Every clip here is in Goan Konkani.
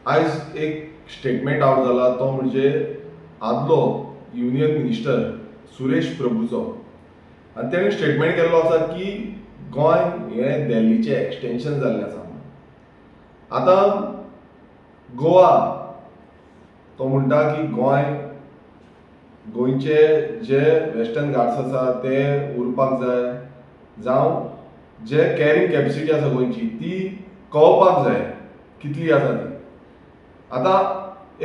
आयज एक स्टेटमेंट आवट जाला तो म्हणजे आदलो युनियन मिनिस्टर सुरेश प्रभूचो, आनी तेणें स्टेटमेंट केल्लो आसा की गोंय हें दिल्लीचें एक्सटेंशन जाल्लें आसा. आतां गोवा तो म्हणटा की गोंय गोंयचे जे वेस्टर्न घाट्स आसा ते उरपाक जाय, जावं जे कॅरिंग कॅपेसिटी आसा गोंयची ती कळपाक जाय कितली आसा ती. आतां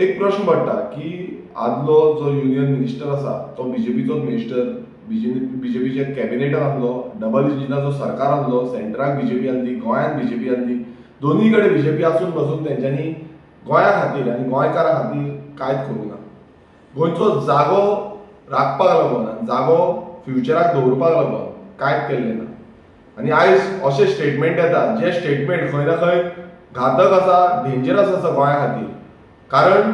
एक प्रश्न पडटा की आदलो जो युनियन मिनिस्टर आसा तो बीजेपीचोच मिनिस्टर, बीजेपीच्या कॅबिनेटान आसलो, डबल इंजिनाचो सरकार आसलो, सेंटराक बीजेपी आसली, गोंयांत बीजेपी आसली, दोनूय कडेन बीजेपी आसून बसून तेंच्यांनी गोंया खातीर आनी गोंयकारां खातीर कांयच करूंक ना. गोंयचो जागो राखपाक लागून आनी जागो फ्युचराक दवरपाक लागून कांयच केल्लें ना. आनी आयज अशें स्टेटमेंट येता जे स्टेटमेंट खंय ना खंय घातक आसा, डेंजरस आसा गोंया खातीर. कारण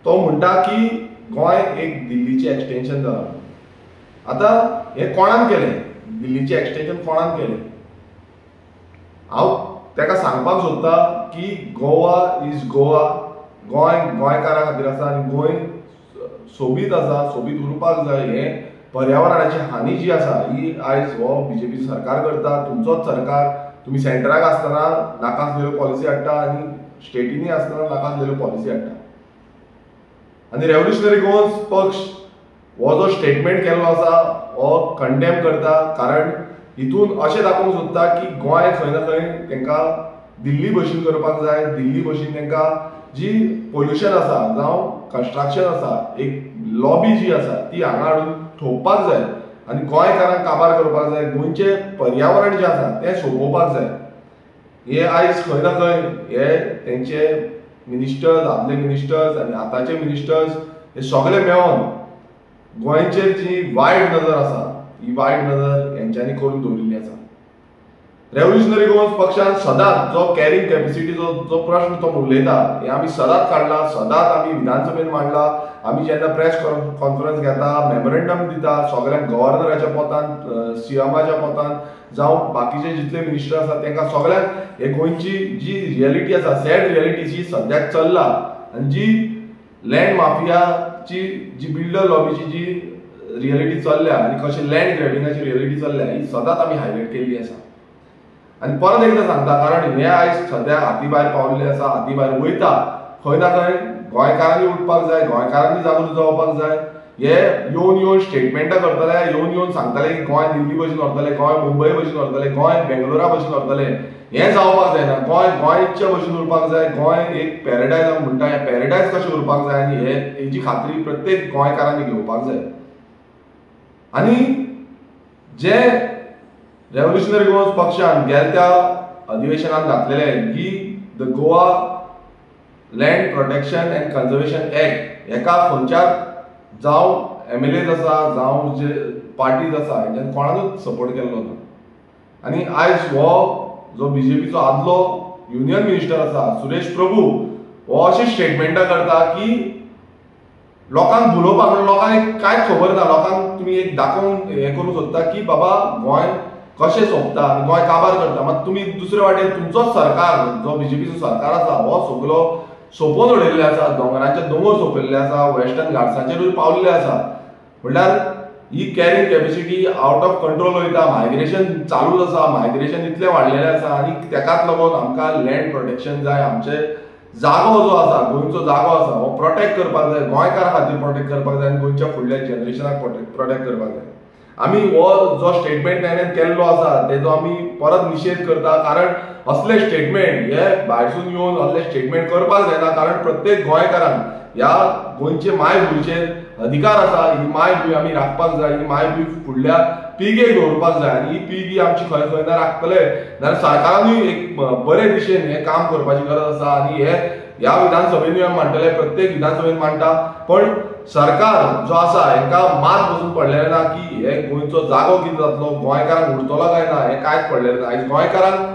तो म्हणटा की गोंय एक दिल्लीचें एक्सटेंशन जालां. आतां हें कोणान केलें? दिल्लीचें एक्सटेंशन कोणान केलें? हांव ताका सांगपाक सोदता की गोवा is Goa, Goa गोंयकारां खातीर आसा आनी गोंय सोबीत आसा, सोबीत उरपाक जाय. हें पर्यावरणाची हानी जी आसा ही आयज हो बीजेपी सरकार करता. तुमचोच सरकार, तुमी सेंटराक आसतना नाका आसलेल्यो पॉलिसी हाडटा आनी स्टेटींनी आसतना नाका आसलेल्यो पॉलिसी हाडटा. आनी रेव्होल्युशनरी गोवन्स पक्ष हो जो स्टेटमेंट केल्लो आसा हो कंडेम करता, कारण हितून अशें दाखोवंक सोदता की गोंय खंय ना खंय तांकां दिल्ली भशेन करपाक जाय, दिल्ली भशेन तांकां जी पोल्युशन आसा जावं कन्स्ट्रक्शन आसा, एक लॉबी जी आसा ती हांगा हाडून थोपपाक जाय आनी गोंयकारांक काबार करपाक जाय, गोंयचें पर्यावरण जें आसा तें सोंपोवपाक जाय. हे आयज खंय ना खंय हे तेंचे मिनिस्टर्स, आदले मिनिस्टर्स आनी आतांचे मिनिस्टर्स हे सगळे मेळोन गोंयचेर जी वायट नजर आसा ही वायट नजर हेंच्यांनी करून दवरिल्ली आसा. रेव्होल्युशनरी गोवन्स पक्षान सदांच जो कॅरिंग कॅपेसिटीचो जो प्रश्न तो उलयता हे आमी सदांच काडला, सदांच आमी विधानसभेन मांडला. आमी जेन्ना प्रेस कॉन्फरन्स घेता, मेमोरेंडम दिता सगळ्यांक, गव्हर्नराच्या पोतान, सीएमाच्या पोतान, जावं बाकीचे जितले मिनिस्टर आसा तांकां सगळ्यांक हे गोंयची जी रियलिटी आसा, सॅड रियलिटी जी सद्याक चल्ला आनी जी लँड माफियाची जी बिल्डर लॉबीची जी रियलिटी चल्ल्या आनी कशें लँड ग्रॅबिंगाची रियलिटी चल्ल्या ही सदांच आमी हायलायट केल्ली आसा. आनी परत एकदां सांगता, कारण हे आयज सद्या हाती भायर पावल्ले आसा, हाती भायर वयता. खंय ना खंय गोंयकारांनी उठपाक जाय, गोंयकारांनी जागृत जावपाक जाय. हे येवन येवन स्टेटमेंटां करतले, येवन येवन सांगतले की गोंय दिल्ली भशेन व्हरतले, गोंय मुंबय भशेन व्हरतले, गोंय बेंगलोरा भशेन व्हरतले. हें जावपाक जायना. गोंय गोंयच्या भशेन उरपाक जाय. गोंय एक पॅरेडायज आमी म्हणटा, हें पॅरेडायज कशें उरपाक जाय आनी हे हेजी खात्री प्रत्येक गोंयकारांनी घेवपाक जाय. आनी जे रेव्होल्युशनरी गोवन्स पक्षान गेल्या त्या अधिवेशनान घातलेले की the Goa land protection and conservation act हेका खंयच्या जावं एमएलएज आसा जावं जे पार्टीज आसा हेंच्यान कोणाकूच सपोर्ट केल्लो ना. आनी आयज हो जो बीजेपीचो आदलो युनियन मिनिस्टर आसा सुरेश प्रभू हो अशें स्टेटमेंटां करता की लोकांक भुलोवपाक, लोकांक कांयच खबर ना, लोकांक तुमी एक दाखोवन हें करूंक सोदता की बाबा गोंय कशें सोंपता आनी गोंय काबार करता. मात तुमी दुसरे वाटेन तुमचोच सरकार जो बीजेपीचो सरकार आसा हो सगलो सोंपोवन उडयल्ले आसा, दोंगरांचे दोंगर सोंपयल्ले आसा, वेस्टर्न घाट्साचेरूय पावल्ले आसा. म्हणल्यार ही carrying capacity out of control वयता, मायग्रेशन चालूच आसा, मायग्रेशन इतलें वाडलेलें आसा आनी तेकाच लागून आमकां लँड प्रोटेक्शन जाय. आमचे जागो जो आसा, गोंयचो जागो आसा हो प्रोटेक्ट करपाक जाय, गोंयकारां खातीर प्रोटेक्ट करपाक जाय आनी गोंयच्या फुडल्या जनरेशनाक प्रोटेक्ट करपाक जाय. आमी हो जो स्टेटमेंट ताणें केल्लो आसा तेजो आमी परत निशेध करता, कारण असले स्टेटमेंट हे भायरसून येवन असले स्टेटमेंट करपाक जायना. कारण प्रत्येक गोंयकारांक ह्या गोंयचे मायभूंयचेर अधिकार आसा. ही मायभूंय आमी राखपाक जाय, ही मायभूंय फुडल्या पिळगेक दवरपाक जाय आनी ही पिळगी आमची खंय खंय ना राखतले जाल्यार सरकारानूय एक बरे दिशेन हें काम करपाची गरज आसा. आनी हे ह्या विधानसभेनूय आमी मांडटले, प्रत्येक विधानसभेन मांडटा, पण सरकार जो आसा हेंकां मात बसून पडलेलें ना की हे गोंयचो जागो कितें जातलो, गोंयकारांक उरतलो काय ना हें कांयच पडलेलें ना. आयज गोंयकारांक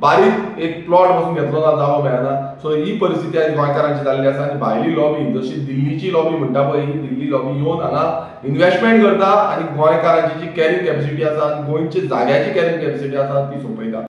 बारीक एक प्लॉट बसून घेतलो ना, जागो मेळना. सो ही परिस्थिती आयज गोंयकारांची जाल्ली आसा आनी भायली लॉबी जशी दिल्लीची लॉबी म्हणटा पळय, ही दिल्ली लॉबी येवन हांगा इन्वेस्टमेंट करता आनी गोंयकारांची जी कॅरिंग कॅपेसिटी आसा आनी गोंयच्या जाग्याची कॅरिंग कॅपेसिटी आसा ती सोंपयता.